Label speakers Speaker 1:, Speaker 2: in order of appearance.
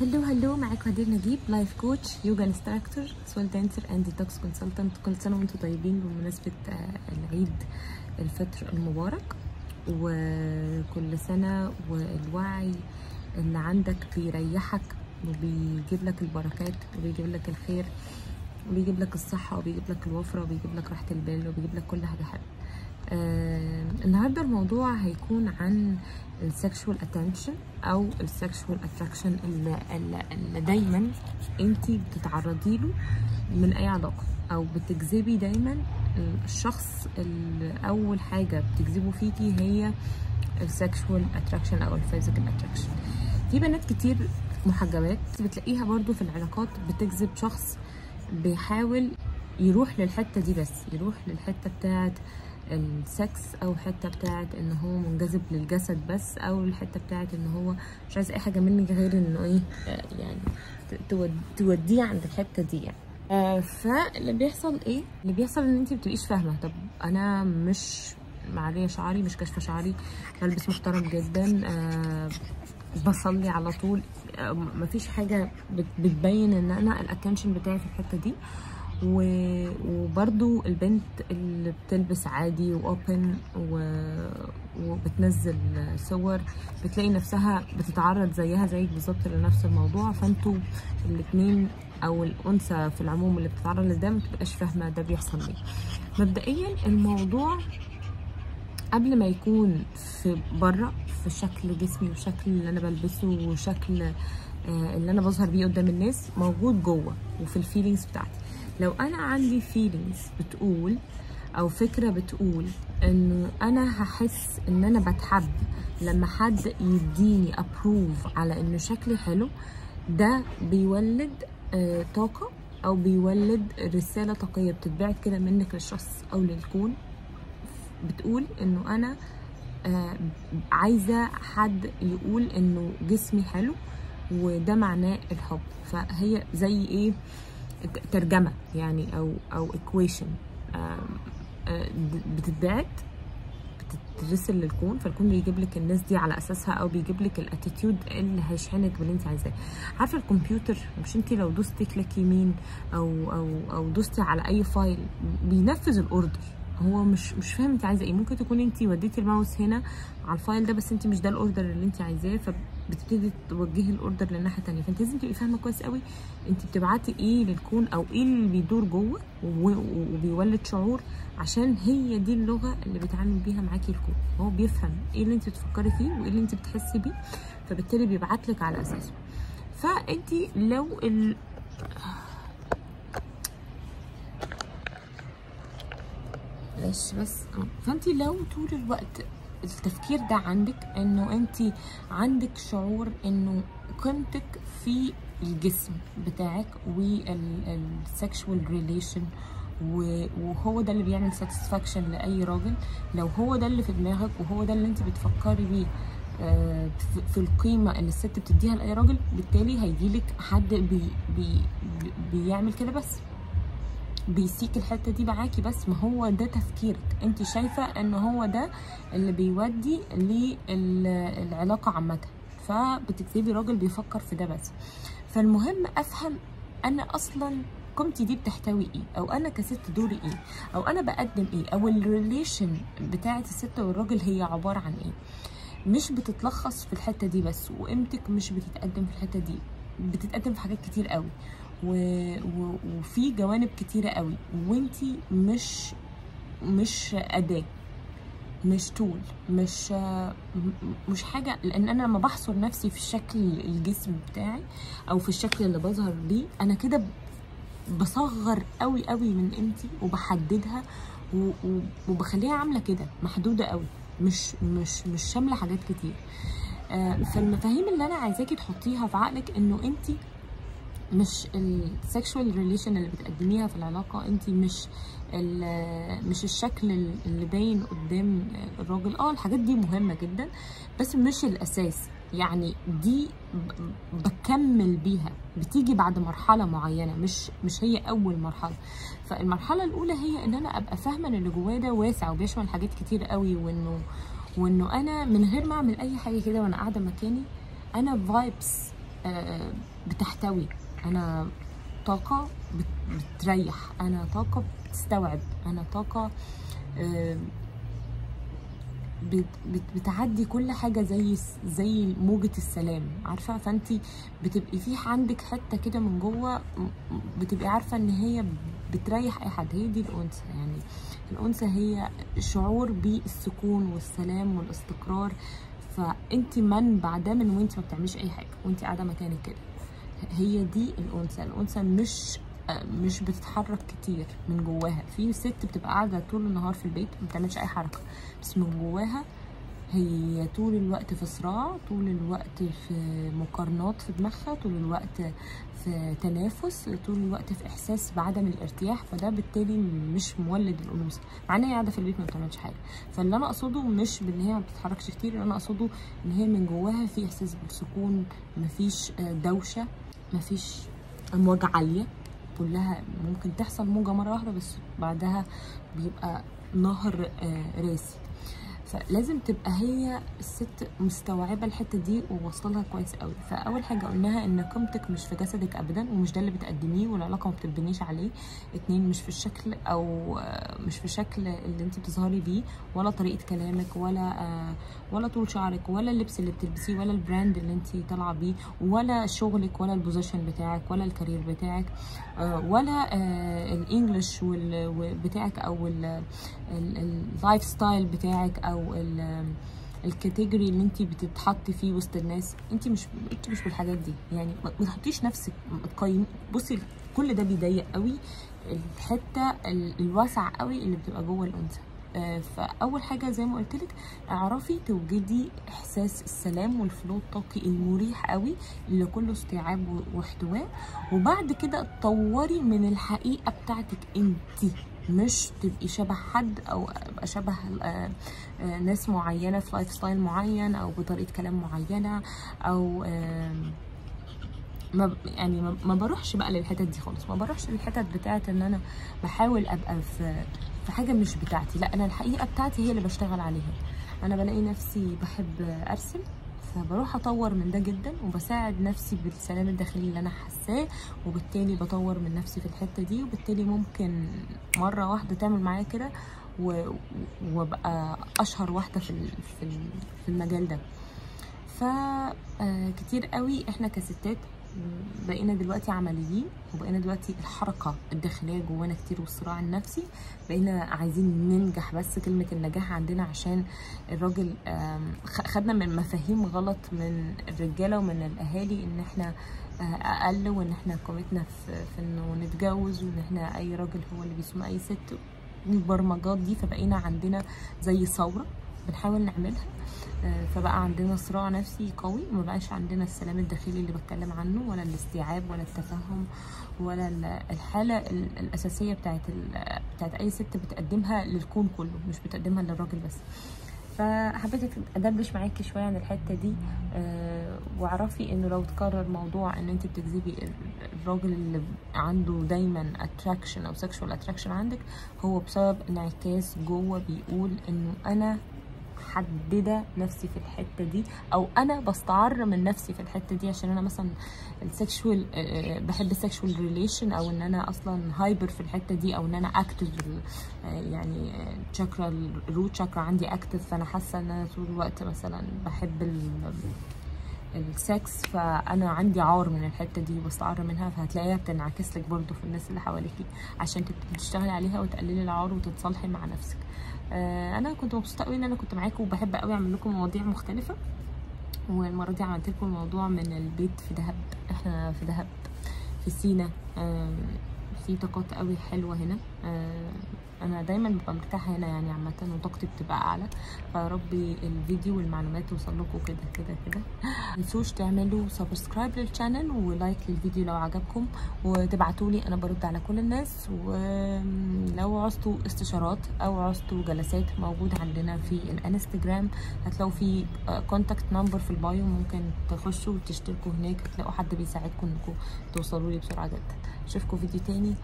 Speaker 1: Hello hello، معاكم هدير نجيب، life coach، yoga instructor، soul dancer and detox consultant. كل سنة وانتم طيبين بمناسبة العيد الفطر المبارك، وكل سنة والوعي اللي عندك بيريحك وبيجيب لك البركات وبيجيب لك الخير وبيجيب لك الصحة وبيجيب لك الوفرة وبيجيب لك راحة البال وبيجيب لك كل حاجة حلوة. النهارده الموضوع هيكون عن ال sexual attention او ال sexual attraction اللي دايما انتي بتتعرضي له من اي علاقة، او بتجذبي دايما الشخص اللي اول حاجة بتجذبه فيكي هي ال sexual attraction او ال physical attraction. في بنات كتير محجبات بتلاقيها برضو في العلاقات بتجذب شخص بيحاول يروح للحتة دي، بس يروح للحتة بتاعه السكس، او حتة بتاعه ان هو منجذب للجسد بس، او الحتة بتاعه ان هو مش عايز اي حاجة منك غير انه ايه، يعني توديه عند الحتة دي يعني. فاللي بيحصل ايه؟ اللي بيحصل ان انت مبتبقيش فاهمه. طب انا مش معريه شعري، مش كاشفة شعري، بلبس محترم جدا، بصلي على طول، مفيش حاجة بتبين ان انا ال attention بتاعي في الحتة دي. وبرضو البنت اللي بتلبس عادي و open وبتنزل صور بتلاقي نفسها بتتعرض زيها زيك بالظبط لنفس الموضوع. فانتوا الاتنين او الانثى في العموم اللي بتتعرض لده متبقاش فاهمه ده بيحصل ليه. مبدئيا الموضوع قبل ما يكون في بره في شكل جسمي وشكل اللي انا بلبسه وشكل اللي انا بظهر بيه قدام الناس، موجود جوه وفي ال feelings بتاعتي. لو انا عندي feelings بتقول او فكرة بتقول انه انا هحس ان انا بتحب لما حد يديني approve على انه شكلي حلو، ده بيولد طاقة او بيولد رسالة طاقية بتتبعت كده منك للشخص او للكون، بتقول انه انا عايزه حد يقول انه جسمي حلو، وده معناه الحب. فهي زي ايه، ترجمه يعني او equation بتتبعت بتترسل للكون، فالكون بيجيب لك الناس دي على اساسها، او بيجيب لك ال attitude اللي هيشحنك باللي انت عايزاه. عارفه الكمبيوتر، مش انت لو دوستي click يمين او او او دوستي على اي file بينفذ ال order، هو مش فاهم انت عايزه ايه. ممكن تكون انت وديتي الماوس هنا على ال file ده، بس انت مش ده ال order اللي انت عايزاه، فبتبتدي توجهي ال order للناحيه الثانية. فانت لازم تبقي فاهمه كويس قوي انت بتبعتي ايه للكون، او ايه اللي بيدور جوه وبيولد شعور، عشان هي دي اللغة اللي بيتعامل بيها معاكي الكون. هو بيفهم ايه اللي انت بتفكري فيه وايه اللي انت بتحسي بيه، فبالتالي بيبعت لك على اساسه. فانت لو بس فانت لو طول الوقت التفكير ده عندك، انه انت عندك شعور انه قيمتك في الجسم بتاعك وال sexual relation، وهو ده اللي بيعمل satisfaction لاي راجل، لو هو ده اللي في دماغك وهو ده اللي انت بتفكري بيه في القيمة اللي الست بتديها لاي راجل، بالتالي هيجيلك حد بي بي بيعمل كده، بس بي seek الحتة دي معاكي. بس ما هو ده تفكيرك، انت شايفه ان هو ده اللي بيودي للعلاقة عامة، فبتكتبي راجل بيفكر في ده بس. فالمهم افهم انا اصلا قيمتي دي بتحتوي ايه، او انا كست دوري ايه، او انا بقدم ايه، او ال relation بتاعه الست والراجل هي عبارة عن ايه. مش بتتلخص في الحتة دي بس، وقيمتك مش بتتقدم في الحتة دي، بتتقدم في حاجات كتير قوي وفي جوانب كتيرة قوي، وانتي مش أداة، مش tool، مش حاجة. لأن أنا لما بحصر نفسي في الشكل الجسم بتاعي أو في الشكل اللي بظهر بيه، أنا كده بصغر قوي قوي من قيمتي وبحددها وبخليها عاملة كده محدودة قوي، مش مش مش شاملة حاجات كتير. فالمفاهيم اللي أنا عايزاكي تحطيها في عقلك إنه انتي مش ال sexual relation اللي بتقدميها في العلاقة، انت مش الشكل اللي باين قدام الراجل. الحاجات دي مهمة جدا بس مش الاساس، يعني دي بكمل بيها، بتيجي بعد مرحلة معينة، مش هي اول مرحلة. فالمرحله الاولى هي ان انا ابقى فاهمه ان اللي جوايا ده واسع وبيشمل حاجات كتير قوي، وانه انا من غير ما اعمل اي حاجة كده وانا قاعدة مكاني، انا vibes بتحتوي، انا طاقة بتريح، انا طاقة بتستوعب، انا طاقة بتعدي كل حاجة زي موجه السلام، عارفه. فانت بتبقي في عندك حتة كده من جوه بتبقي عارفه ان هي بتريح اي حد. هي دي الانثى، يعني الانثى هي شعور بالسكون والسلام والاستقرار. فانت منبع ده من وانت ما بتعمليش اي حاجة وانت قاعدة مكانك كده. هي دي الانثى. الانثى مش بتتحرك كتير من جواها. في ست بتبقى قاعدة طول النهار في البيت ما بتعملش اي حركة، بس من جواها هي طول الوقت في صراع، طول الوقت في مقارنات في دماغها، طول الوقت في تنافس، طول الوقت في احساس بعدم الارتياح. فده بالتالي مش مولد الانوثة، مع ان هي قاعدة في البيت ما بتعملش حاجة. فاللي انا اقصده مش بان هي ما بتتحركش كتير، اللي انا اقصده ان هي من جواها في احساس بالسكون، مفيش دوشه، مفيش امواج عالية، كلها ممكن تحصل موجه مرة واحدة بس بعدها بيبقى نهر راسي. فلازم تبقى هي الست مستوعبة الحتة دي ووصلها كويس قوي. فاول حاجة قلناها ان قيمتك مش في جسدك ابدا، ومش ده اللي بتقدميه، والعلاقة ما بتبنيش عليه. 2، مش في الشكل، او مش في شكل اللي انت بتظهري بيه، ولا طريقه كلامك، ولا طول شعرك، ولا اللبس اللي بتلبسيه، ولا ال brand اللي انت طالعه بيه، ولا شغلك، ولا ال position بتاعك، ولا ال career بتاعك، ولا ال English بتاعك، او ال lifestyle بتاعك، او ال category اللي انت بتتحطي فيه وسط الناس. انت مش بالحاجات دي، يعني ما تحطيش نفسك تقيم. بصي كل ده بيضيق قوي الحتة الواسعة قوي اللي بتبقى جوه الانثى. فاول حاجة زي ما قلت لك، اعرفي توجدي احساس السلام وال flow الطاقي المريح قوي اللي كله استيعاب واحتواء، وبعد كده تطوري من الحقيقة بتاعتك انت، مش تبقي شبه حد او ابقى شبه ناس معينة في lifestyle معين، او بطريقة كلام معينة، او ما يعني ما بروحش بقى للحتت دي خالص. ما بروحش للحتت بتاعت ان انا بحاول ابقى في حاجة مش بتاعتي. لا، انا الحقيقة بتاعتي هي اللي بشتغل عليها. انا بلاقي نفسي بحب ارسم، فبروح اطور من ده جدا، وبساعد نفسي بالسلام الداخلي اللي انا حاساه، وبالتالي بطور من نفسي في الحتة دي، وبالتالي ممكن مرة واحدة تعمل معايا كده وابقى اشهر واحدة في المجال ده. فكتير قوي احنا كستات بقينا دلوقتي عمليين، وبقينا دلوقتي الحركة الداخلية جوانا كتير، والصراع النفسي، بقينا عايزين ننجح. بس كلمة النجاح عندنا عشان الراجل خدنا من مفاهيم غلط من الرجالة ومن الاهالي، ان احنا اقل، وان احنا قيمتنا في انه نتجوز، وان احنا اي راجل هو اللي بيسوم اي ست، البرمجات دي. فبقينا عندنا زي ثورة بنحاول نعملها، فبقى عندنا صراع نفسي قوي، وما بقاش عندنا السلام الداخلي اللي بتكلم عنه، ولا الاستيعاب، ولا التفهم، ولا الحالة الأساسية بتاعت أي ست بتقدمها للكون كله، مش بتقدمها للراجل بس. فحبيت ادردش معاكي شوية عن الحتة دي، واعرفي انه لو تكرر موضوع ان انت بتجذبي الراجل اللي عنده دايما attraction او sexual attraction عندك، هو بسبب انعكاس جوه بيقول انه انا محددة نفسي في الحتة دي، او انا بستعر من نفسي في الحتة دي، عشان انا مثلا ال sexual بحب ال sexual relation، او ان انا اصلا hyper في الحتة دي، او ان انا active، يعني chakra ال root chakra عندي active، فانا حاسه ان انا طول الوقت مثلا بحب السكس، فانا عندي عار من الحتة دي وبستعر منها. فهتلاقيها بتنعكس لك برضو في الناس اللي حواليكي، عشان تبتدي تشتغلي عليها وتقللي العار وتتصالحي مع نفسك. انا كنت مبسوطة قوي ان انا كنت معاكم، وبحب قوي اعمل لكم مواضيع مختلفة، والمرة دي عملت لكم الموضوع من البيت في دهب. احنا في دهب في سينا، في طاقات قوي حلوة هنا. انا دايما ببقى مرتاحة هنا يعني عامة، وطاقتي بتبقى اعلى. فربي الفيديو والمعلومات توصل لكم كده كده كده. متنسوش تعملوا subscribe لل channel و like للفيديو لو عجبكم، وتبعتوا لي، انا برد على كل الناس. ولو عوزتوا استشارات او عوزتوا جلسات، موجود عندنا في الانستجرام، هتلاقوا في contact number في ال bio، ممكن تخشوا وتشتركوا هناك، هتلاقوا حد بيساعدكم انكم توصلوا لي بسرعة جدا. اشوفكم فيديو تاني.